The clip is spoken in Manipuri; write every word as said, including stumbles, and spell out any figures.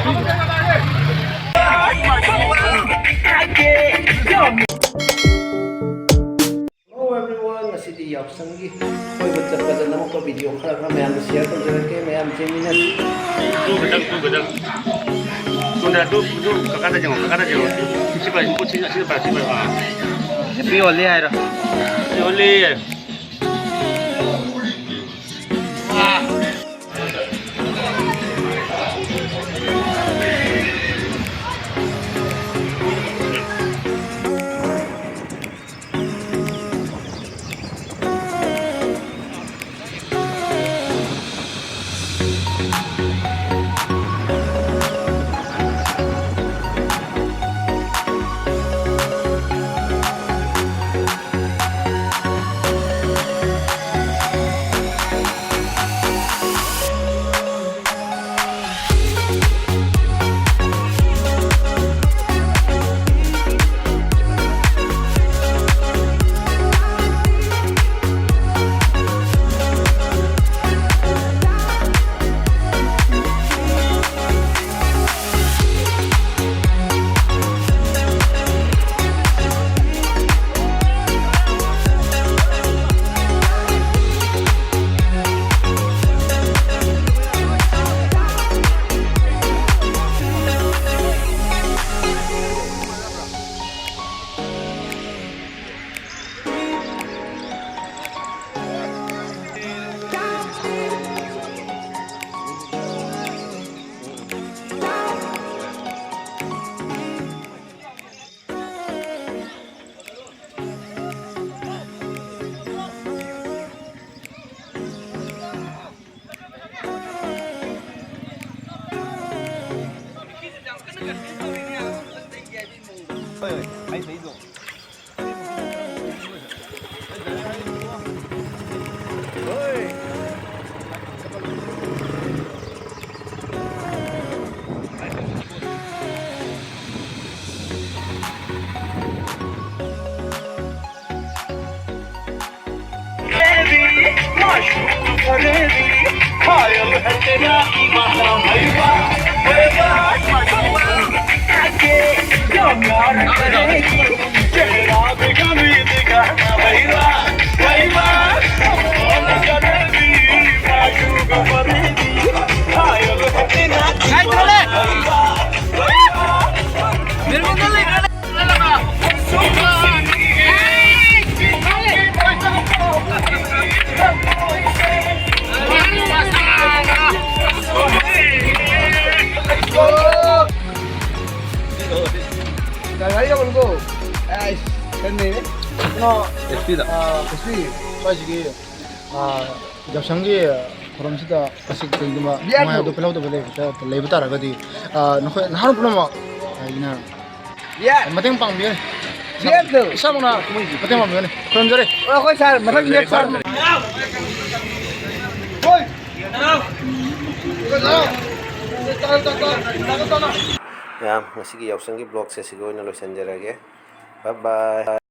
Hello everyone, ꯉꯁꯤꯗꯤ ꯌꯥꯎꯁꯪꯒꯤ ꯀꯣꯏꯕ ꯆꯠꯄꯗ ꯅꯝꯃꯛꯄ ꯚꯤꯗꯤꯑꯣ ꯈꯔ ꯈꯔ ꯃꯌꯥꯝꯗ ꯁꯤꯌꯔ ꯇꯧꯖꯔꯛꯀꯦ, ꯃꯌꯥꯝ ꯌꯦꯡꯃꯤꯟꯅꯁꯤ꯫ ꯇꯨ ꯈꯛꯇꯪ, ꯇꯨ ꯈꯛꯇꯪ꯫ ꯇꯨꯗ, ꯇꯨ, ꯇꯨ, ꯀꯀꯥꯗ ꯌꯦꯡꯉꯣ, ꯀꯀꯥꯗ ꯌꯦꯡꯉꯣ꯫ ꯁꯤ ꯄꯥꯏ, ꯁꯤ, ꯁꯤ, ꯁꯤ ꯄꯥꯏ, ꯁꯤ ꯄꯥꯏ, ꯑꯥ꯫ ꯍꯦꯄꯤ ꯍꯣꯂꯤ ꯍꯥꯏꯔꯣ꯫ ꯍꯦꯄꯤ ꯍꯣꯂꯤ꯫ ꯀꯩꯅꯣ, ꯑꯦꯁ ꯄꯤꯗ꯫ ꯑꯥ, ꯑꯦꯁ ꯄꯤ, ꯁ꯭ꯋꯥꯏꯁꯤꯒꯤ, ꯑꯥ, ꯌꯥꯎꯁꯪꯒꯤ ꯊꯧꯔꯝꯁꯤꯗ ꯃꯁꯤ ꯀꯔꯤꯒꯨꯝꯕ ꯅꯨꯡꯉꯥꯏꯕꯗꯣ ꯄꯦꯜꯍꯧꯗꯕ ꯂꯩꯕ ꯇꯥ-, ꯂꯩꯕ ꯇꯥꯔꯒꯗꯤ, ꯑꯥ, ꯅꯈꯣꯏ ꯅꯍꯥꯔꯣꯜ ꯄꯨꯝꯅꯃꯛ ꯑꯩꯅ ꯃꯇꯦꯡ ꯄꯥꯡꯕꯤꯌꯨ꯫ ꯏꯁꯥꯃꯛꯅ ꯃꯇꯦꯡ ꯄꯥꯡꯕꯤꯌꯨꯅꯦ꯫ ꯈꯨꯔꯨꯝꯖꯔꯤ꯫ ꯑꯩꯈꯣꯏ ꯁꯥꯔ, ꯃꯊꯪ ꯅꯦꯛꯁ ꯁꯥꯔ꯫ ꯃꯌꯥꯝ, ꯉꯁꯤꯒꯤ ꯌꯥꯎꯁꯪꯒꯤ ꯕ꯭ꯂꯣꯒꯁꯦ ꯁꯤꯒ ꯑꯣꯏꯅ ꯂꯣꯏꯁꯤꯟꯖꯔꯒꯦ꯫ ꯕꯥꯏ ꯕꯥꯏ꯫